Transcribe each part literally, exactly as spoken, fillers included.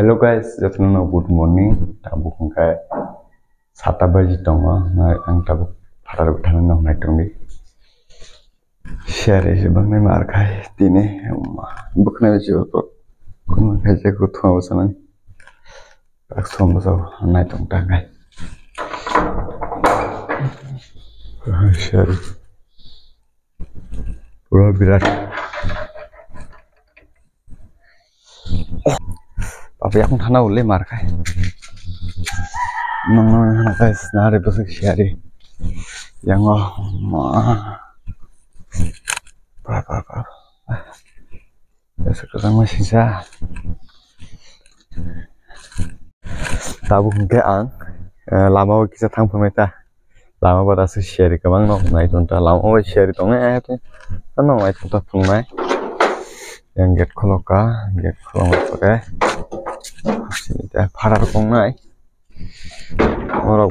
Hello guys, jotono good morning. Tabuk hwnkhe sata baji tongo. Nai ang tabuk phatar bwthano nai tongdi. Siyari se bangnai mar khai tini. Bwkhnai se khunu khai se kuthuma bwsanai. Ak som bwsa nai tong ta khai. Siyari. Pura birat. Apa yang thana ule mar khai. Nang nang hana khai sinari bwswk siyari. Yang o ma. Pa pa pa. Bwswk kwchangma singsa. Tabuk hwnkhe ang, eh, lama o kisa thang phunai ta. Lama bada se seri kwbang no nai tong ta. Lama o seri tong nai, eh, tei no nai tong ta phunai. Yang gate khulok ka, gate khulok pore. Sini ta phara tong nai. Oro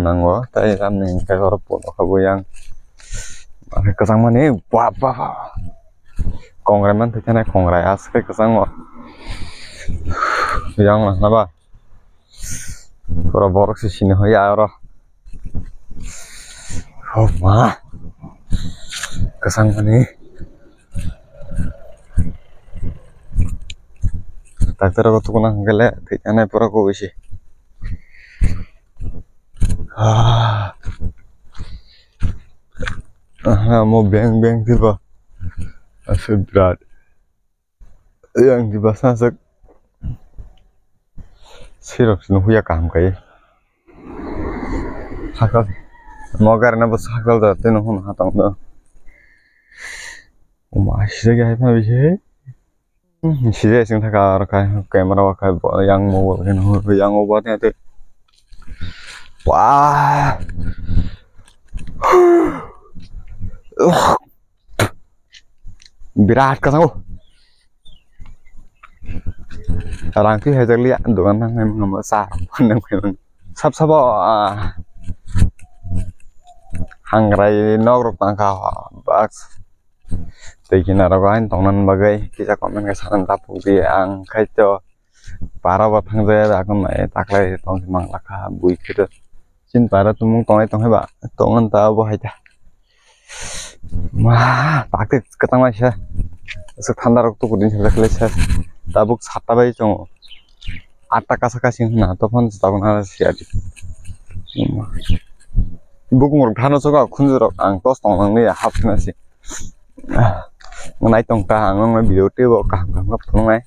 nango, tei ramni hwnkhe oro pono khe bo yang. Kwchangmani, ba, ba, ba. Kongrai man thai thani kongrai, aswk kwchango. Yang nang naba. Pura borok se sini hoi ya oro. Oh ma. Kwchangmani. Doctor rok tukuna hwnkhe le thwi tanai pura kubui se. Ah. Aha, mo beng beng tiba. Ase birat. Yang di basa aswk. Sirok sini huya kaham kai. Sakal. Mo garna bo sakal da teno hon hatang da. Uma sida ga hai pa bisi. Sida sing thaka ar kai camera wa kai yang mobile kan yang mobile te. Wah. Birat kwchang o. Rang twi haijakliya dogan nang nang nang sa nang nang sab sabo, ah, hangrai nok rok tangkha bak tei kinaro hain tongna bagwi kisa comment khe sana tapuk di ang khai to. Para bo thangjaya da, akon mai taklai tong si mang lakha, bui khito. Chin para tumung tongnai tong hai ba, tongan ta bo hai ta. Ma, takte katang mai sa. Aswk thanda rok tuku din sa khlai sa. Tabuk satta bai chongo. Atta kasa kasi na, to phone tabuk na si adi. Bukung rok thano soka khunju rok ang tos tong nang ya hap na si. Ah, nai tong ta ang nang video tei bo kaham kaham khe phunuknai.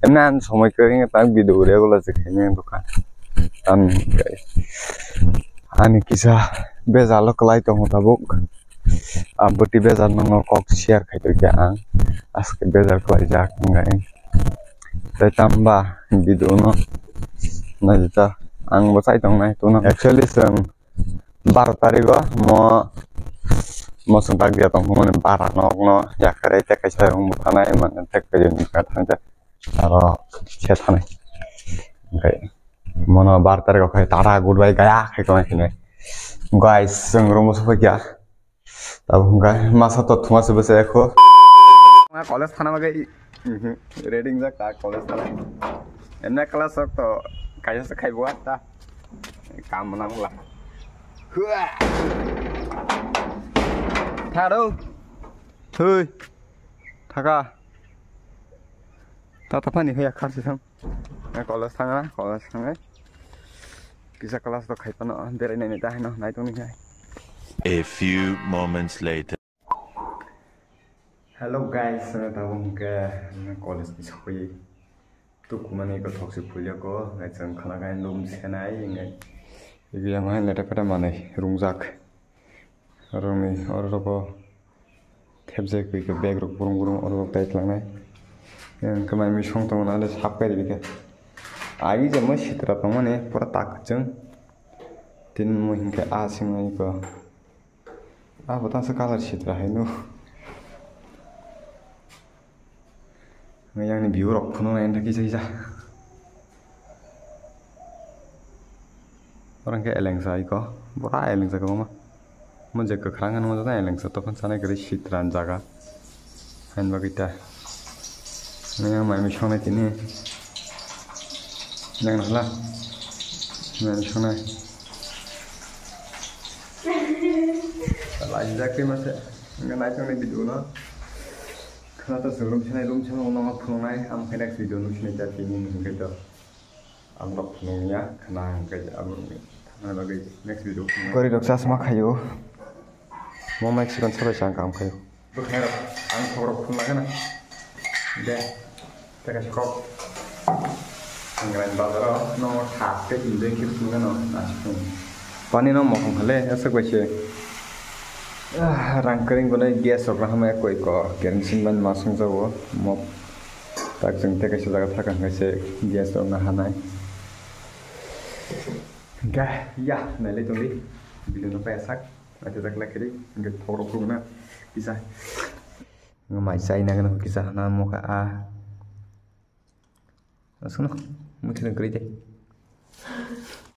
Emni ang somoi kwrwi wngkha ta video regular se khaimani ang dokan. Tamni hwnkhe ani kisa bejalo kwlai tongo tabuk. Aboni bejal no kok share khai tongkha ang. Aske bejal kwlaijak wngkha. Tei tamba video no naijak ang bo chai tongnai tuna. Actually chwng baro tarikgo mo mosong bagya tongmani bara nokno yakarwi tei kaisa rung bwthanai mane tei kaisa ni bwthanai aro se thanai. Oke, mono baro tarikgo khai tata goodbye gaya khai tongnai hinwi. Guys, chwng room o sokphaikha. Tabuk hwnkhe masa to thuma se bwsa ekho. College thana bagwi, mhm, ready jak ta college thana. Emne class rok to kaisa se khaibo ta. Kam nang la. Hua. Tharo. Hui. Thaka. Tata pani hoya kharsi sam. College thangna, college thangnai. Kisa class to khai phano berai nai ta haino nai tongni hai. A few moments later. Hello guys, tabuk hwnkhe college ni sokwi tukumani kothok se phulya ko, ngai chwng khana kai lum senai ngai. Yang hai leta peta manwi rungjak. Rongni oro rogo thepjak bai khe bag rok burung burung oro rok tai tlangnai. Yang khe mai misong tongo nale sap kai rikha. Agi je mo sitra tongmani pura tak kwchwng. Tin mo hinkhe a sing ai ko. Abo tangsa colour sitra hai no. Yang ni view rok phunuknai wngkha kisa kisa. Orang khe elengsa iko, bora elengsa kwbangma. Mo je kwkhwrang hinwi mano elengsa, tokon sanai kwrwi sitra ni jaga. Hain bagwi ta. Yang mai misongnai tini. Nang nahla. Nang sanai. Lajak tei mase. Nang nai tong ni video no. Khana to sung room sanai, room sanai no phunai. Am khai next video no sinai ta tini ni hingkai to. Ang rok phunung ya khana hingkai am thangna bagwi next video phunai. Kori rok chasma khayo. Mo mai sikon sabai chang kam khayo. Bwkhairok ang thokrok phunlagana. De, teka sikok. Angran bazaro no thap ke enjoy khe phunlagano nasikung. Pani no mokhong khale aswk bai se. Ah, rang kering gwnai gas rok no hamya koi ko kerosene ban ma sung jago. Mo tak jeng teka sijak thaka hwnkhe se gas rok no hanai. Ga ya nailai tongdi. Video no paisak. Acha jak lai kiri, hingke thok rok phuru na kisa. Ngamai chai na gana kisa hana mokha a. Asukno, mui kisa kiri de.